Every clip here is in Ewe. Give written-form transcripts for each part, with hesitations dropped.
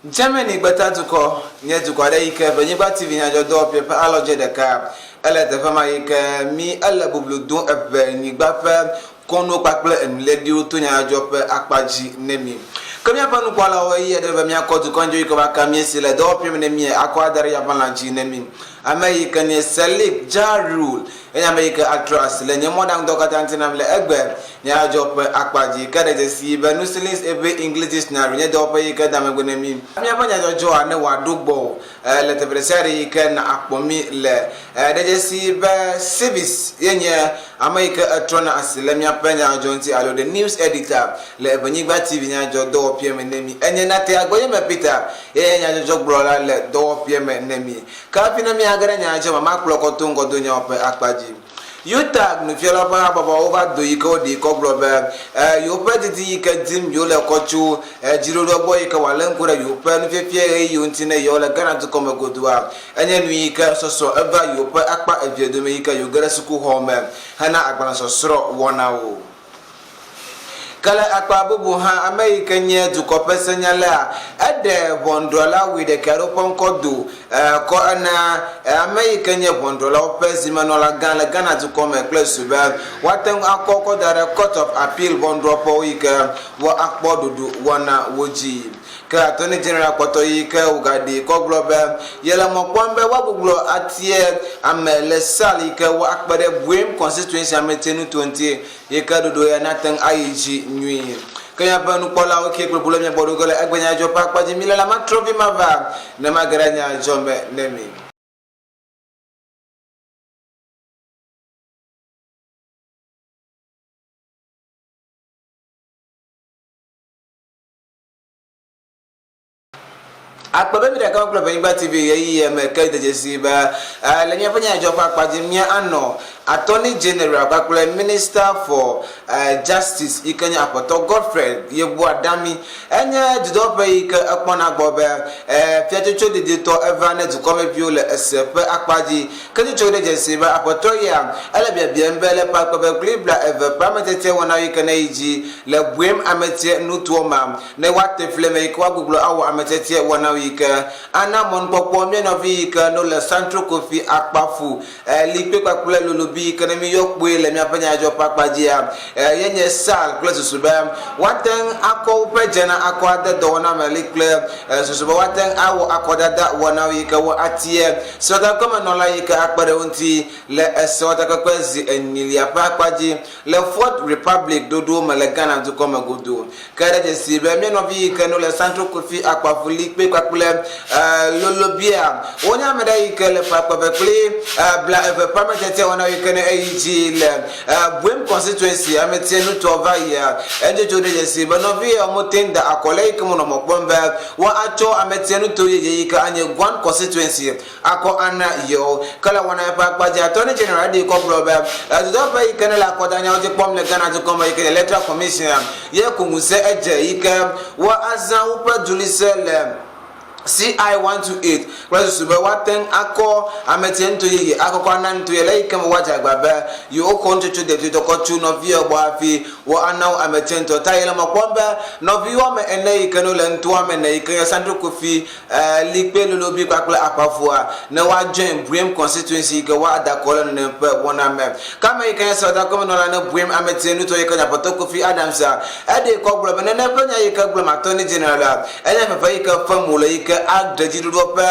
Germany gbetadukɔ nye dukɔ aɖe yi ke Ʋenyigba TV nyadzɔdɔwɔƒe ƒe alɔdze ɖeka. Ele teƒe ma yi ke mí ele bublu dom eʋenyigba ƒe kɔnuwo kpakple enuléɖiwo to nyadzɔdzɔ ƒe akpa dzi ne mí. Ke míaƒe nukpɔlawo ɣeyiɣi aɖe be míakɔ dukɔ ŋdɔ yi ke va ka mí esi le dɔwɔƒe me ne mí akɔ ada ɖe yabalã dzi ne mí. Ame yi ke nye Selic Ja Rule enye ame yi ke atrɔ asi le nye mɔɖaŋudɔ katã ŋuti nam le egbe nyadzɔdzɔ ƒe akpa dzi. Ke ɖe dzesi be Nusilis Eʋe English Dictionary nye dɔwɔƒe yi ke da megbe ne mí. Míaƒe nyadzɔdzɔa ne wòaɖo gbɔwò le teƒe ɖe sia ɖe yi ke na akpɔ mí le. Ɖe dzesi be Civis ye nye ame yi ke etrɔna asi le míaƒe nyadzɔdzɔ ŋuti alo The News Editor le Eʋenyigba TV nyadzɔdzɔdɔwɔƒea me ne mí. Enye Nate Agbeyeme Peter ye nye nyadzɔdzɔgblɔla le dɔwɔƒea me ne mí. Ke hafi ne míage ɖe nya dzi me, makplɔ kɔ to ŋgɔdonyawo ƒe akpa dzi. UTAG nufialawo ƒe habɔbɔwo va do yi ke woɖee kɔ gblɔ be yewoƒe didi yi ke dim yewole kɔ tso dziɖuɖua gbɔ yi ke wòalé ŋku ɖe yewoƒe nufiafia ɣeyiɣiwo ŋuti ne yewole Ghana dukɔ me godoa, enye nu yi ke sɔsɔ eva yewoƒe akpa evea dome yi ke yewoge ɖe sukuxɔ me hena agbalẽsɔsrɔ̃ wɔnawo. Ke le akpa bubu hã, ame yi ke nye dukɔ ƒe senyalaa, eɖe ʋɔnudrɔ̃la wuiɖekɛ aɖewo ƒe ŋkɔ do kɔ ena ame yi ke nye ʋɔnudrɔ̃lawo ƒe zimenɔla gã le Ghana dukɔ me kple susu be woate ŋu akɔ kɔ da ɖe Court of Appeal ʋɔnudrɔ̃ƒewo yi ke woakpɔ ɖoɖo wɔna wo dzi. Ke Attorney General kpɔtɔ yi ke wògaɖee kɔ gblɔ be yele mɔ kpɔm be woagbugbɔ atie ame le Sal yi ke woakpe ɖe Buem Constituency ametinuto ŋuti yi ke ɖoɖo ya nate ŋu ayi dzi nyuie. Ke míaƒe nukpɔlawo ke kple ʋu le mia gbɔ ɖo ge le egbe nyadzɔ ƒe akpa dzi. Mile la matrɔ vi mava ne mage ɖe nyadzɔ me ne mi. Akpe be mi ɖeka kple Ʋenyigba TV ɣeyiɣia me ke de dzesii be le míaƒe nyadzɔ ƒe akpa dzi mía anɔ Attorney General kpakple Minister for Justice yi ke nye Aƒetɔ Godfred Yeboah Dami. Enye dudɔƒe yi ke ekpɔna gbɔ be fiatsotso diditɔ eva ne dukɔmeviwo le ese ƒe akpa dzi. Ke tsotso ɖe dzesii be Aƒetɔ ya ele biabiam be le ƒe akpe eve kple bla eve ƒe ametetea wɔna yi ke ne yi dzi le Buem ametia nutoa mea, Ne woate fli eme yi ke woagbugbɔ awɔ ametiatia wɔnawo yi ke ana mɔnukpɔkpɔ mía nɔvi yi ke no le Santro Kofi Akpafu, Likpe kpakple Lolobi yi ke ne míyɔ kpoe le míaƒe nyadzɔdzɔ ƒe akpa dzia, ye nye Sal kple susu be woate ŋu akɔ woƒe dzena akɔ ade dɔwɔna me li kple susu be woate ŋu awɔ akɔdada wɔnawo yi ke woatia srɔ̃takpemenɔla yi ke akpe ɖe wo ŋuti le esewɔtakpekpe zi enyilia ƒe akpa dzi le Fourth Republic ɖoɖowo me le Ghana dukɔ me godoo. Ke ɖe dzesi be mía nɔvi yi ke no le Santro Kofi Akpafu Likpe kpakple Lolobia wonye ame ɖe yi ke le ƒe akpe eve kple bla eve ƒe ametetea wɔna yi ke ne eyi dzi le Buem constituency ametia nutoa va yia. Edzodzo ɖe dzesi be nɔvi yawo moteŋ da akɔ le yi ke monɔ mɔ kpɔm be woatsɔ ametia nuto yeye yi ke anye Guan constituency akɔ ana yewo. Ke le wɔna eƒe akpa dzi, Attorney General ɖee kɔ gblɔ be, dodɔƒe yi ke ne le akɔdanyawo dzi kpɔm le Ghana dukɔ me yi ke nye Electoral Commission ye ku ŋusẽ edze yi ke woazã woƒe dulise le CI 128 kple susu be woate ŋu akɔ ametia nuto yeye akɔkɔ ana nuto ye le eyi ke me woadze agba be yewoxɔ nutsotso dedietɔ kɔ tso nɔviawo gbɔ hafi woana wo ametia ŋutɔ. Ta yele mɔ kpɔm be nɔvi woame ene yi ke ne wole nutoa me ne yi ke nye Sandro Kofi Likpe Lolobi kpakple Akpafua ne woa join Buem constituency yi ke woa da kɔ le nenem ƒe wɔna me. Ke ame yi ke nye sewɔtakpɔmenɔla ne Buem ametie nutɔ yi ke nye Aƒetɔ Kofi Adams a, eɖee kɔ gblɔ be nenem ƒe nya yi ke gblɔm Attorney General la, enye fefe yi ke fem wòle yi ke aɖe dziɖuɖuɔ ƒe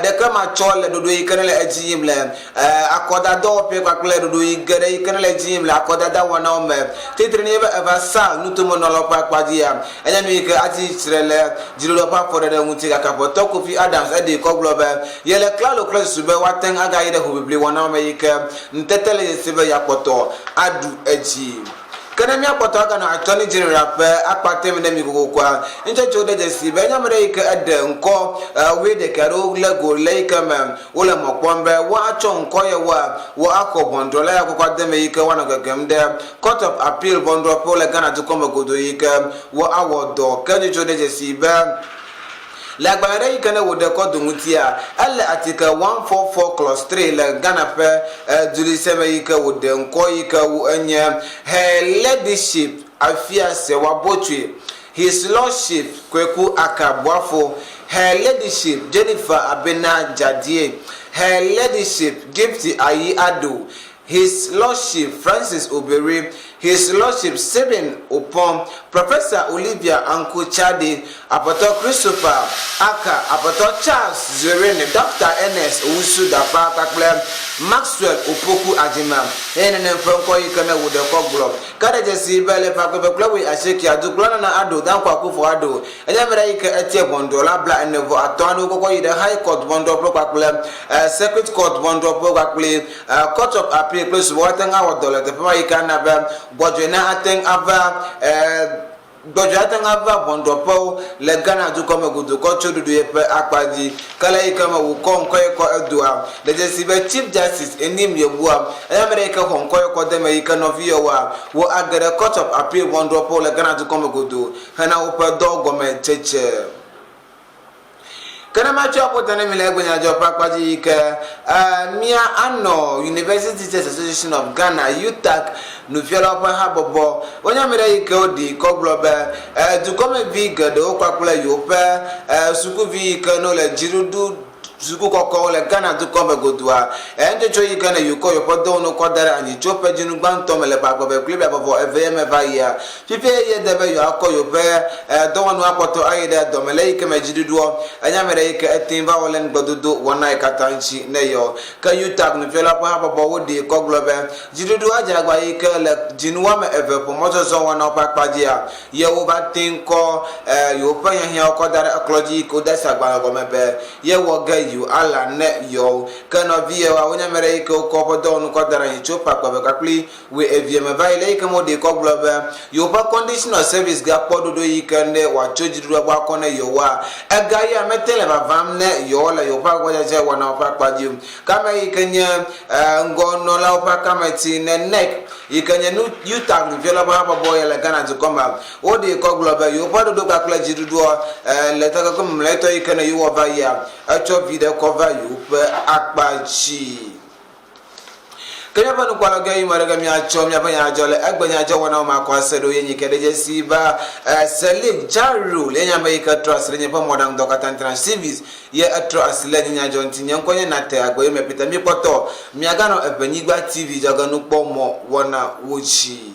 ɖeke matsɔ le ɖoɖo yi ke nele edzi yim le akɔdadɔwɔƒee kpakple ɖoɖo yi geɖe yi ke nele edzi yim le akɔdada wɔnawo me. Titre nye be eva Sal nutomenɔlawo ƒe akpa dzia, enye nu yi ke atsi tsitre le dziɖuɖua ƒe afɔɖeɖe ŋuti. Gake Aƒetɔ Kofi Adams eɖee kɔ gblɔ be yele klalo kple susu be woate ŋu agayi ɖe hoʋiʋli wɔnawo me yi ke ŋutete le ye si be yeakpɔtɔ aɖu edzi. Ke ne míakpɔtɔ aganɔ Attorney General ƒe akpa tem ɖe mi kokokoa, ŋutsɔtso ɖe dzesi be enye ame ɖe yi ke eɖe ŋkɔ wuiɖekɛ aɖewo le go le yi ke me wole mɔ kpɔm be woatsɔ ŋkɔ yewoa woaxɔ ʋɔnudrɔ̃la ya kɔkɔ ade me yi ke woanɔ gegem ɖe Court of Appeal ʋɔnudrɔ̃ƒewo le Ghana dukɔ me godoo yi ke woawɔ dɔ. Ke ŋutsɔtso ɖe dzesi be Le agbalẽ ɖe yi ke ne wòɖe kɔ do ŋutia, ele article 144 clause 3 le Ghana ƒe dulise me yi ke wòɖe ŋkɔ yi ke wo enye Her Ladyship Afia Sewa Botwe. His Lordship Kweku Aka Boafo, Her Ladyship Jennifer Abena Jadie, Her Ladyship Gifty Ayi Addo, His Lordship Francis Obere, His Lordship Stephen Opong, Professor Olivia Anku Chade, Aƒetɔ Christopher Aka, Aƒetɔ Charles Zwerene, Ɖɔkta Ernest Owusu Dafa kpakple Maxwell Opoku Agyemang eye nenem ƒe ŋkɔ yi ke ne wòɖe kɔ gblɔ. Ke ɖe dzesii be le ƒe akpe eve kple wui asiekea, dukplɔla Nana Addo Dankwa Akufo Addo enye ame ɖe yi ke etia ʋɔnudrɔ̃la bla ene vɔ atɔ̃ aɖewo kɔkɔ yi ɖe High Court ʋɔnudrɔ̃ƒe kpakple Circuit Court ʋɔnudrɔ̃ƒe kpakple Court of Appeal kple sugbɔ woate ŋu awɔ dɔ le teƒe ma yi ke ana be gbɔdzɔe na ate ŋu ava Gbɔdzɔe ate ŋu ava ʋɔnudrɔ̃ƒewo le Ghana dukɔ me godoo tso ɖoɖo ye ƒe akpa dzi. Ke le eyi ke me wòkɔ ŋkɔ ye kɔ edoa, de dzesi be Chief Justice Enim Yeboah enye ame ɖe yi ke xɔ ŋkɔ ye kɔ de eme yi ke nɔvi yewoa wɔ age ɖe Court of Appeal ʋɔnudrɔ̃ƒewo le Ghana dukɔ me godoo hena woƒe dɔwo gɔme tsetse. Ke ne matsɔ aƒo ta ne mi le egbe nyadzɔ ƒe akpa dzi yi ke mía anɔ University Teachers Association of Ghana, UTAG, nufialawo ƒe habɔbɔ. Wonye ame ɖe yi ke woɖi kɔ gblɔ be dukɔmevi geɖewo kpakple yewoƒe sukuvi yi ke ne wole dziɖuɖu suku kɔkɔwo le Ghana dukɔ me godoa, enutsotso yi ke ne yewokɔ yewoƒe dɔwɔnuwo kɔ da ɖe anyi tso ƒe dzinu gbãtɔ me le ƒe akpe eve kple blaeve vɔ eve me va yia, Fifia ye de be yewoakɔ yewoƒe dɔwɔnuwo akpɔtɔ ayi ɖe dɔme le eyi ke me dziɖuɖuɔ enye ame ɖe yi ke etɛnŋ va wɔ le ŋugbedodo wɔna yi katã ŋuti ne yeɔ. Ke UTAG nufialawo ƒe habɔbɔ woɖee kɔ gblɔ be dziɖuɖu adze agba yi ke le dzinu woame eve ƒo mɔzɔzɔ wɔnawo ƒe akpa dzia, yewo va tɛnŋ kɔ yewoƒe hiahiãwo kɔ da ɖe ekplɔ dzi yi ke wode asi agbalẽ gɔme be ye wɔ ge yewoala ne yeɔ. Ke nɔvi yewoa wonye ame ɖe yi ke wokɔ woƒe dɔwɔnu kɔ da ɖe anyi tso ƒe akpe eve kpakple Wòe evia me va yi le eyi ke me woɖee kɔ gblɔ be yewoƒe condition of service gakpɔ ɖoɖo yi ke ne wòatso dziɖuɖua gbɔ akɔ ne yewoa, ega ya mete le vavam ne yewo le yewoƒe agbagbadzedze wɔnawo ƒe akpa dzi o. Ke ame yi ke nye ŋgɔnɔlawo ƒe akameti ne NEC yi ke nye nu UTAG nufialawo ƒe habɔbɔ ya le Ghana dukɔ mea, woɖee kɔ gblɔ be yewoƒe ɖoɖo kpakple dziɖuɖuɔ le takpekpe mamlɛtɔ yi ke ne yewɔ va yia, etsɔ viɖe kɔ va yewoƒe akpa dzi. Ke míaƒe nukpɔla ge yi me ɖe ge míatsɔ míaƒe nyadzɔ le egbe nyadzɔ wɔnawo me akɔ ase ɖo ye nyi ke ɖe dzesi be Celine Jaru ye nye ame yi ke trɔ asi ɖe nye ƒe mɔɖaŋudɔ katã ŋuti CVs ye etrɔ asi le nye nyadzɔ ŋuti. Nye ŋkɔ nye Nate Agboyome Peter. Míkpɔtɔ miaganɔ Eʋenyigba TV dzɔgenukpɔmɔ wɔnawo dzi.